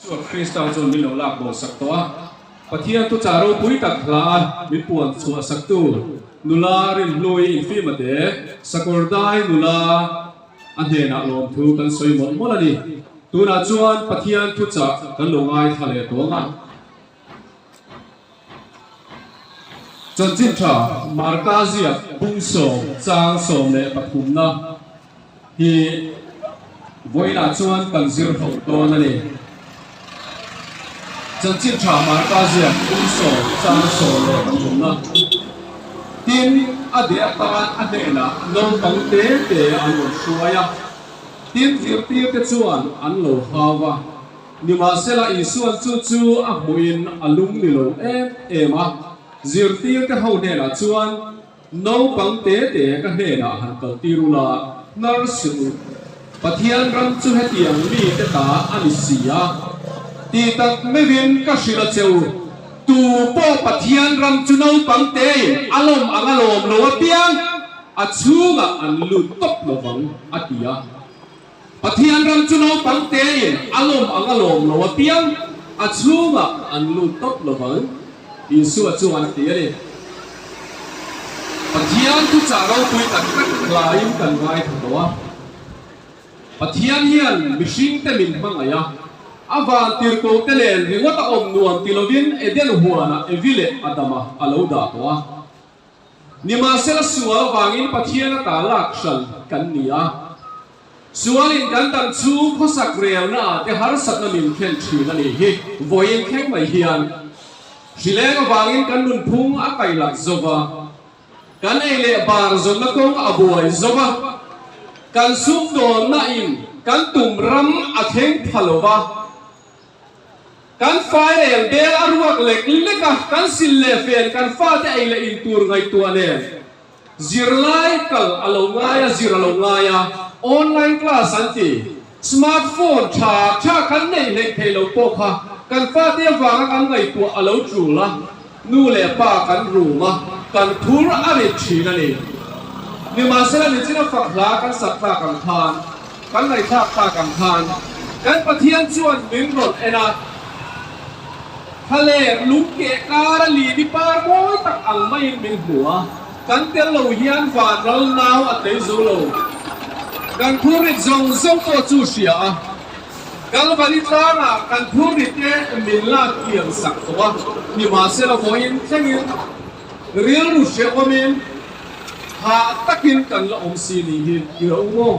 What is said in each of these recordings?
Chuan Krista chuan min lo lak bo sak tawh a, Pathian thuchah ropui tak hla a min puan chhuah saktu nula Rinhlui Infimate Sakawrdai nula a hnenah lawmthu kan sawi mawlh mawlh a ni. Tunah chuan Pathian thuchah kan lo ngaithla leh tawh ang a. Chanchin tha Marka ziak bung sawm chang sawm leh pathumna hi vawiinah chuan kan zir ho dawn a ni. Chanchin tha Marka ziak bung sawm chang sawm leh pathumna tin a deh atan a hnenah naupang te te an rawn hruai a, tin zirtirte chuan an lo hau va. Nimahsela Isua'n chu chu a hmuhin a lung ni lo em em a, zirtirte ho hnenah chuan, Naupang te te ka hnenah han kaltir ula, hnar suh u. Pathian ram chu hetiang mite ta a ni si a, ti tak meuhin ka hrilh a che u. Tu pawh Pathian ram chu naupang tein a lawm ang a lawm lo apiang, a chhungah an lut tawp lovang, a ti a. Pathian ram chu naupang tein a lawm ang a lawm lo apiang a chhungah an lut tawp lo vang, Isua chuan a ti a ni. Pathian thuchah ropui tak tak hlaiin kan ngaithla tawh a. Pathian hian mihringte min hmangaih a, a vantirhkohte nen ringawt a awm nuam ti lovin Eden huanah Evi leh Adama a lo dah tawh a. Nimahsela sual avangin Pathian ata lak hran kan ni a, sualin kan dang chhung khawsak relna ah te harsatna min thlen thin a nih hi. Vawiin thleng mai hian hrileng avangin kan nunphung a kailak zo va, kan ei leh bar zawnna kawng a buai zo va, kan sumdawnna in kan tum ram a thleng pha lo va, Kan fairel bel a ruak lek lek a, kan sil leh fen kan fate ei leh in tur ngaihtuah nen zirlai kal a lo ngai a, zir a lo ngai a, online class an ti, smart phone tha tha kan neih hleih thei lo pawh kha kan fate avanga kan ngaihtuah a lo tul a, nu leh pa kan rum a, kan phur a rit thin a ni. Nimahsela nichina fak hla kan sak tlak ang khan. Kan ngaihthlak tak ang khan kan Pathian chuan min rawn en a, Thlaler lung keh kara lili par mawi tak ang maiin min hmu a, kan tel lo hian van ral nau a tlei zo lo. Kan phurrit zawng zawng pawh chu hria a, Kalvari tlangah kan phurrite min lak kian sak tawh a, nimahsela vawiin thlengin rilru hrehawmin, Hah takin kan la awm si nih hi i ro maw?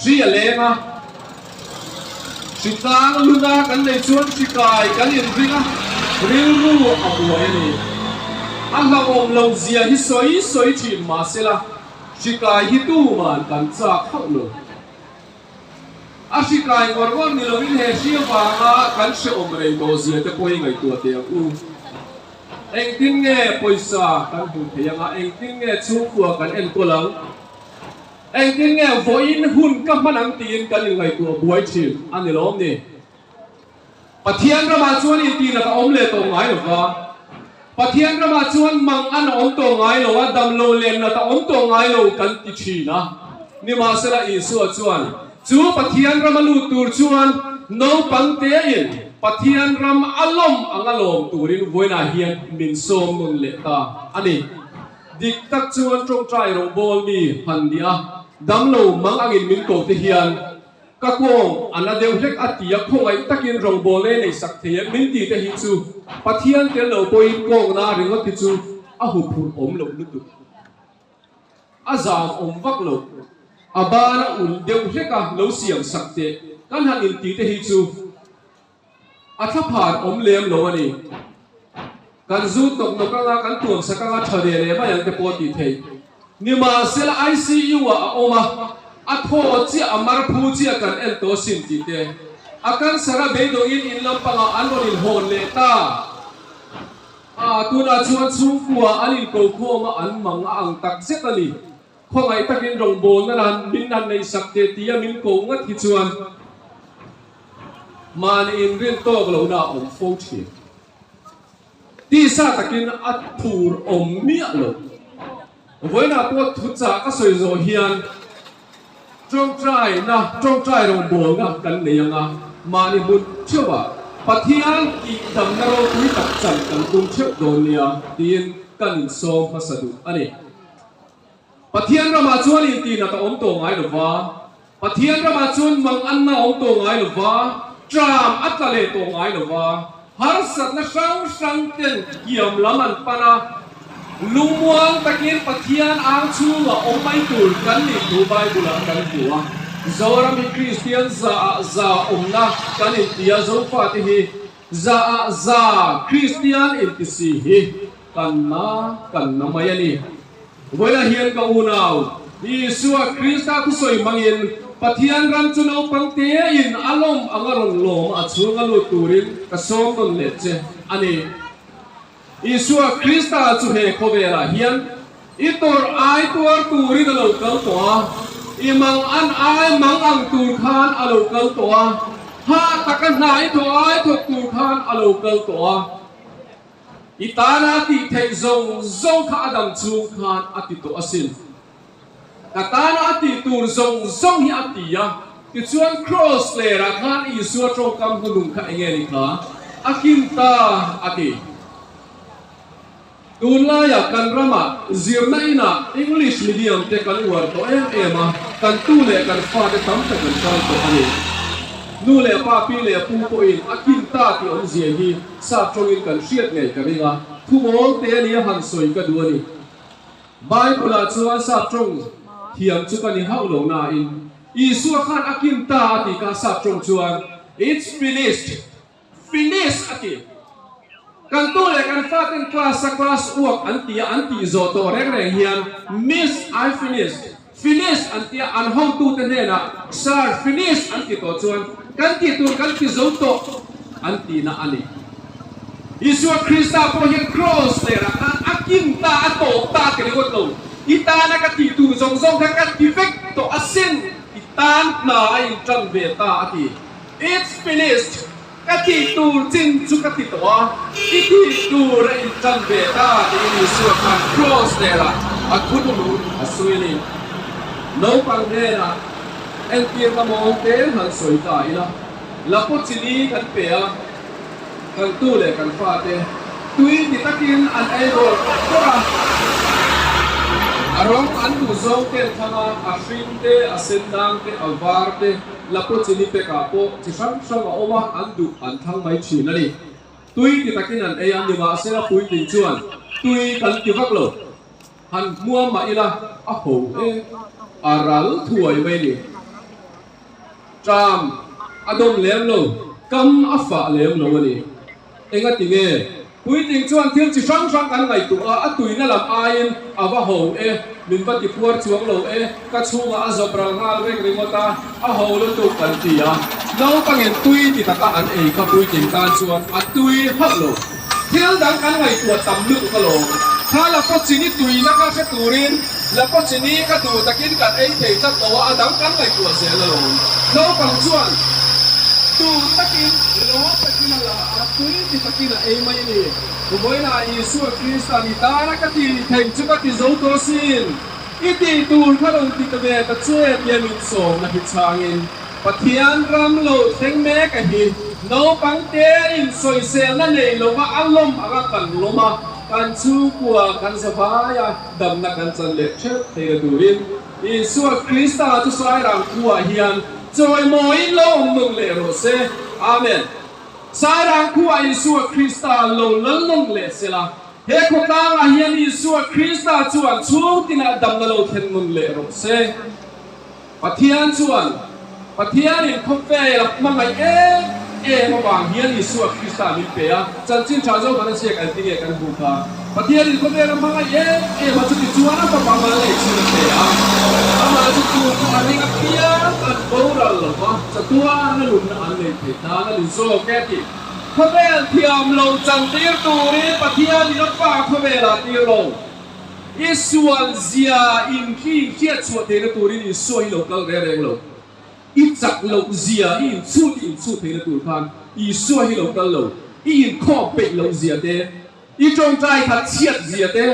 Hri a leng a, hri tlang luna kan nei chuan hri kai kan inring a, rilru a buai a ni. A hlauhawm lo zia hi sawi sawi thin mahsela hri kai hi tuman kan chak hauh lo. A hri kai ngawr ngawr ni loin he hri avanga kan hrehawm rei tawh zia te pawh hi ngaihtuah teh ang u. Engtin nge pawisa kan hmuh theih anga, engtin nge chhungkua kan enkawl ang, engtin nge vawiin hun ka hman ang tiin kan inngaihtuah buai thin a ni lawm ni? Pathian ramah chuan intihna ka awm leh tawh ngai lo va, Pathian ramah chuan mang an awm tawh ngai lo a, damlo lenna ka awm tawh ngai lo kan ti thin a. Nimahsela Isua chuan chu Pathian rama lut tur chuan naupang tein Pathian ram a lawm anga lawm turin vawiinah hian min sawm nawn leh ta a ni. Dik tak chuan tawngtai rawngbawl mi han ni a, damlo mang angin min ko te hian ka kawng a la deuh hlek a ti a, khawngaih takin rawngbawl e nei sak thei em min ti te hi chu Pathian tel lo pawhin kawngna ringawt hi chu a huphurh awm loh lutuk. A zam awm vak lo. A ban a ul deuh hlek a lo siam sak teh kan han inti te hi chu a thlaphan awm lem lo a ni. Kan zu tawk nawk anga kan tuam sak anga tha ve leh mai ang te pawh tih theih. Nimahsela ICU ah a awm a, a thaw chiah a mar phu chiah kan en tawh sin tih te. A cancer a beidawngin in lampangah an rawn inhawn leh ta. A, tunah chuan chhungkua an inkokhawm a, an mang a ang tak zet a ni. Khawngaih takin rawngbawlna nan min han neihsak teh tia min ko ngat hi chuan mahni inrin tawk lohna a awm fo thin. Tisa takin a thur awm miah lo. Vawiinah pawh thuchah ka sawi zawh hian tawngtaina, tawngtai rawngbawlna kan nei ang a. Mahni hmun theuhah Pathian tihdamna ropui tak chan kan tum theuh dawn nia tiin kan insawm hmasa duh a ni. Pathian ramah chuan intihnat a awm tawh ngai lo va, Pathian ramah chuan mang anna a awm tawh ngai lo va, ṭam a tla leh tawh ngai lo va, harsatna hrang hrang ten kiam lam an pan a, lungmuang takin Pathian ang chhungah awm mai tur kan nih thu Bible-ah kan hmu a. Zoram hi Kristian zaah za awmna kan inti a, Zofate hi zaah za Kristian inti si hi kan na kan na mai a ni. Vawilah hian ka unau, Isua Krista thusawi hmangin Pathian ram chu naupang tein a lawm anga rawn lawm a chhunga lut turin ka sawm nawn leh che a ni. Isua Krista chu he khawvelah hian i tawrh ai tuar turin a lo kal tawh a, i mang an ai mang ang tur khan a lo kal tawh a, hah taka hna i thawh ai thawk tur khan a lo kal tawh a. I tana a tih theih zawng zawng kha a dam chhung khan a ti tawh asin. Ka tana a tih tur zawng zawng hi a ti a, tichuan Kraws lerah khan Isua tawngkam hnunung kha enge ni kha? A kin ta a ti. Tunlaiah kan ramah zirna inah English medium te kan uar tawh em em a, kan tu leh kan fate tam tak an kal tawh a ni. Nu leh pa, pi leh pu pawhin a kin ta tih awmzia hi Sap tawngin kan hriat ngei ka ring a, thu mawl te ania han sawi ka duh a ni. Bible-ah chuan sap tawng thiam chu ka ni hauh lo nain, Isua khan a kin ta a tih kha sap tawng chuan It's finished, finish a ti. Kan tu leh kan faten class-a class work an ti a, an tih zawh tawh reng reng hian Miss, I finished, finish an tia, an hotute hnenah Sir, finish an ti tawh chuan kan tih tur kan ti zo tawh an tihna a ni. Isua Krista pawh hian kraws lerah khan a kin ta, a tawp ta ti ringawt lo. I tana ka tih tur zawng zawng kha ka ti vek tawh asin, i tan hna a intan ve ta a ti. It's finished! Ka tih tur chin chu ka ti tawh a, i tih tur a intan ve ta tiin Isua khan kraws lerah a thunun a sawi a ni. Naupang hnenah entirna mawng te han sawi ta ila, Lapaw chini kan pe a, kan tu leh kan fate tui ti takin an ei rawr rawr a, a rawng an duh zawng ten thlang a, a hring te, a sen dang te, a var te, Lapaw chini pekah pawh chi hrang hrang a awm a, an duh an thlang mai thin a ni. Tui ti takin an ei a, nimahsela puitling chuan tui kan ti vak lo. Han hmuam mah ila a ho e, a ral thuai mai a ni. Ṭam a dawm lem lo, kam a fah lem lo a ni. Enga ti nge? Puitling chuan thil chi hrang hrang kan ngaihtuah a, a tuina lam aiin a va ho e, min va ti puar chuang lo e, ka chhungah a zawp ral nghal vek ringawt a, a ho lutuk kan ti a. Naupangin tui ti taka an ei kha puitling tan chuan a tui hauh lo. Thil dang kan ngaihtuah tam lutuk alawm. Kha Lapochini tuina kha hre turin Lapochini ka duh takin kan ei thei tlat lo a, a dang kan ngaihtuah zel alawm. Naupang chuan duh takin lawm takin a la a, tui ti takin a ei mai a ni. Vawiinah Isua Krista ni tana ka ti theih chu ka ti zo tawh asin. I tih tur kha rawn ti ta ve ta che tia min sawmna hi chhangin Pathian ram lo thleng mek a hi. Naupang te in sawiselna nei lova a lawm anga kan lawm a, kan chhungkua kan zavai a, damna kan chan leh theuh theihna turin Isua Krista chu Sairang khuaah hian chawimawiin lo awm nawn leh rawh se. Amen. Sairang khuaah Isua Krista lo lal nawn leh sela, he khawtlangah hian Isua Krista chuan chhung tinah damna lo thlen nawn leh rawh se. Pathian chuan Pathianin khawvel a hmangaih em em avang hian Isua Krista min pe a, chanchin tha zo kan a ziak an ti nge kan hmu kha. Pathianin khawvel a hmangaih em em a, chuti chuan a fapa mal nei chhun a pe a, amah chu tur chu a ring apiang an boral lo va, chatuan a nunna an nei thei tan a ni zawk e tih khawvel thiam lo chantir turin Pathianin a fa khawvelah tir lo. I sual zia in khi hriat chhuah theihna turin Isua hi lo kal reng reng lo. I chak loh zia i inchhut i inchhut theihna tur khan Isua hi lo kal lo. I inkhawm peih loh zia te, i tawngtai khat chhiat zia te,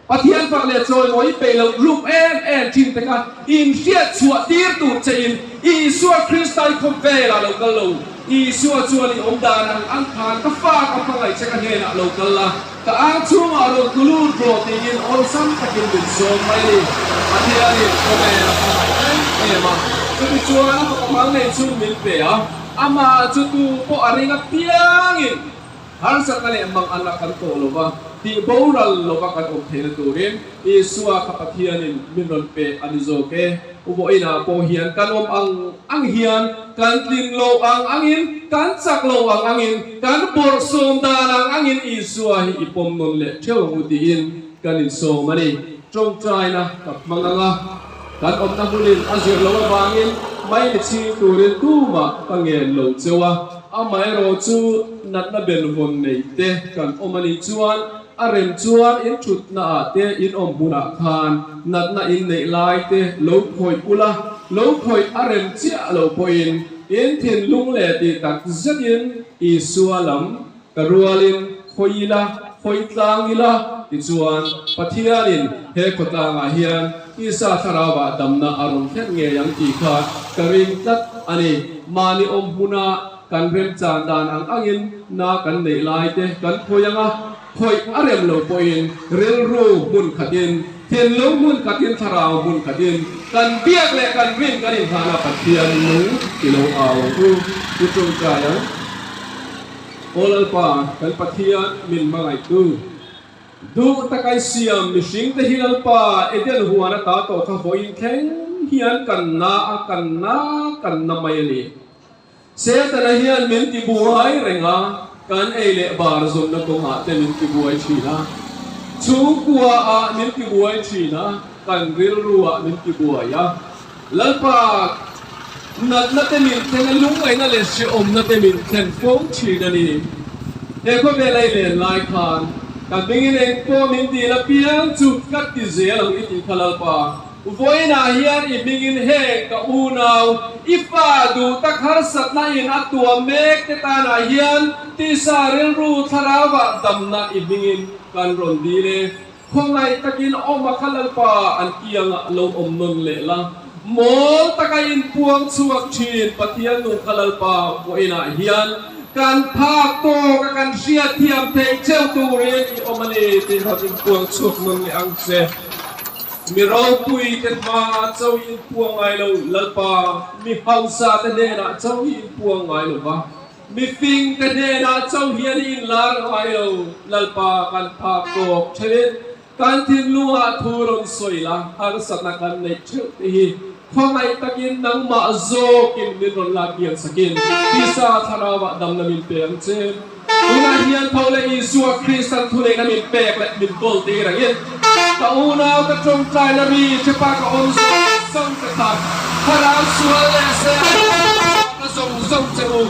Pathian fak leh chawimawi i peih loh ruk em em thin te kha inhriat chhuah tir tur che in. Isua Krista i khawvelah lo kal lo. Isua chuan i awm dan ang ang khan ka fa ka hmangaih che ka hnenah lo kal la, ka ang chhungah rawn tlu lut rawh tiin awlsam takin min sawm mai a ni. Pathianin khawvel a hmangaih em em a, chutichuan a fapa hmang nei chu min pe a, amah chu tu pawh a ring apiangin Harsatna leh mang anna kan tawh lo va, tih boral lova kan awm theihna turin Isua kha Pathianin min rawn pe a ni zawk e. Vawiinah pawh hian kan awm ang ang hian, kan tlin lo ang angin, kan chak lo ang angin, kan bawrhsawm dan ang angin Isua hi i pawm nawn leh theuh ang u tiin kan insawm a ni. Tawngtaina ka hmang ang a, kan awmna hmunin a zir loh avangin mai mi chhing turin tumah ka ngen lo cheu a, amaherawh chu natna benvawn nei te kan awm a nih chuan a rem chuan in thutna ah te in awm hmunah khan natna in neih lai te lo khawih ula, lo khawih a rem chiah lo pawhin in thinlung leh tih tak zetin Isua lam Ka rualin khawi ila, khawi tlang ila, tichuan Pathianin he khawtlangah hian Tisa thlarauah damna a rawn thlen ngei ang tih kha ka ring tlat a ni. Mahni awm hmuna kan remchan dan ang angin na kan neih lai te kan khawi ang a, khawih a rem lo pawhin rilru hmun khatin, thinlung hmun khatin, thlarau hmun khatin kan biak leh kan rin kan inhlan a Pathian nung ti lo au ang u, i tawngtai ang. Aw Lalpa, kan Pathian min hmangaihtu, duh takai siam mihringte hi Lalpa Eden huan ata tawh kha vawiin thleng hian kan na a, kan na kan na mai a ni. Setana hian min tibuai reng a, kan ei leh bar zawnna kawngah te min tibuai thin a, chhungkua ah min tibuai thin a, kan rilru ah min tibuai a. Lalpa, natna te min thlen a, lungngaihna leh hrehawmna te min thlen fo thin a ni. He khawvel a i len lai khan ka hmingin eng pawh min dil apiang chu ka ti zel ang i tih kha Lalpa, vawiinah hian i hmingin heng ka unau, i fa duh tak harsatna in a tuam mek te tanah hian tisa rilru thlarauah damna i hmingin kan rawn dil e. Khawngaih takin awm a kha Lalpa an kiangah lo awm nawn leh la, mawl taka inpuang chhuak thin Pathian nung kha Lalpa vawiinah hian kan phak tawk a kan hriatthiam theih cheu turin i awm a ni tih rawn inpuang chhuak nawn leh ang che. Mi ropui te hmaah chauh i inpuang ngai lo Lalpa, mi hausa te hnenah chauh i inpuang ngai lo va. Mifing te hnenah chauh hian i inlar ngai lo, Lalpa kan phak tawk thenin kan thinlungah thu rawn sawi la, harsatna kan neih theuh te hi khawngaih takin nangmah zawkin min rawn lak biak sakin tisa thlarauah damna min pe ang che. Tunah hian tho leh Isua Kristan thuneihna min pek leh min kawl tir angin ka unau ka tawngtaina ri thepa ka awm zawng zawng te kha thlarau sual leh sel ka zawng zawng che u.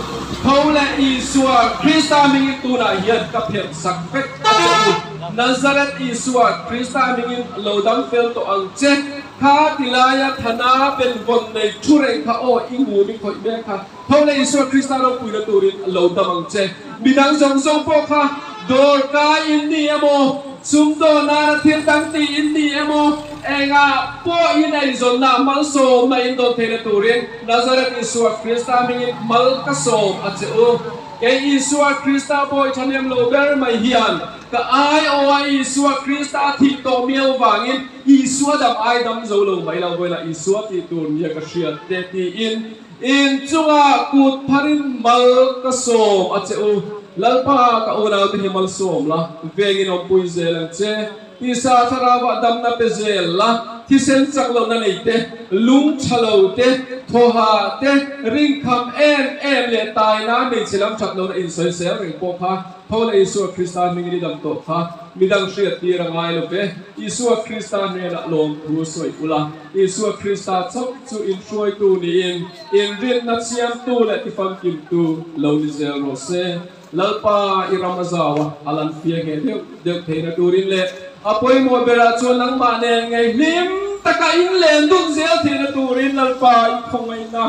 Tho leh Isua Krista hmingin tunah hian ka phelh sak vek a che u. Nazareth Isua Krista hmingin lo dam fel tawh ang che. Kha tilaia thana benvawn nei thu reng kha aw i ngun i khawih mek kha. Tho leh Isua Krista ropuina turin lo dam ang che. Midang zawng zawng pawh kha dawrkai in ni emaw, sumdawn nana thil dang tih in ni emaw, engah pawh in eizawnna malsawmna in dawn theihna turin Nazareth Isua Krista hmingin mal ka sawm a che u. Kei Isua Krista bawi thahnem lo ber mai hian ka aiawha Isua Krista thih tawh miau vangin Isua dam ai dam zo lo mai lo vawilah Isua tih tur nia ka hriat te tiin In chungah kut pharin mal ka sawm a che u. Lalpa ka unaute hi malsawm la, vengin awmpui zel ang che. Tisa thlarauah damna pe zel la, thisen chak lohna nei te, lung tha lo te, thawha te, ringkham em em leh taina hmeichhe lam that lohna insawisel reng pawh kha tho leh Isua Krista hmingin i dam tawh kha midang hriattir a ngai lo ve. Isua Krista hnenah lawmthu sawi ula. Isua Krista chauh chu inhruaitu niin inrinna siamtu leh tifamkimtu lo ni zel rawh se. Lalpa i ram a zau a, a lan fia ngheh deuh deuh theihna turin leh a pawimawh berah chuan nangmah nen ngei hlim taka inlen dun zel theihna turin Lalpa i khawngaihna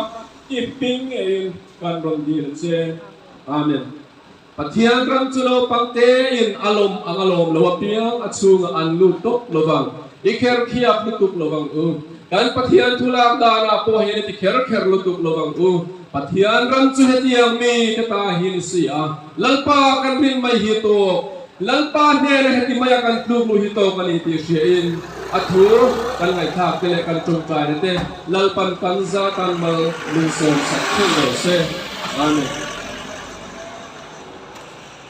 i hming ngeiin kan rawn dil a che. Amen. Pathian ram chu naupang tein a lawm ang a lawm lo apiang a chhungah an lut tawp lovang. I kher khiak lutuk lo ang u. Kan Pathian thu lak danah pawh hian i ti kher kher lutuk lo ang u. Pathian ram chu hetiang mi te ta hi ni si a, Lalpa kan rin mai hi tawk, Lalpa hnena heti maia kan tluk luh hi tawk a ni tih hriain a thu kan ngaihthlak te leh kan tawngtaina te Lalpan kan za tan mal min sawm sak theuh rawh se. Amen.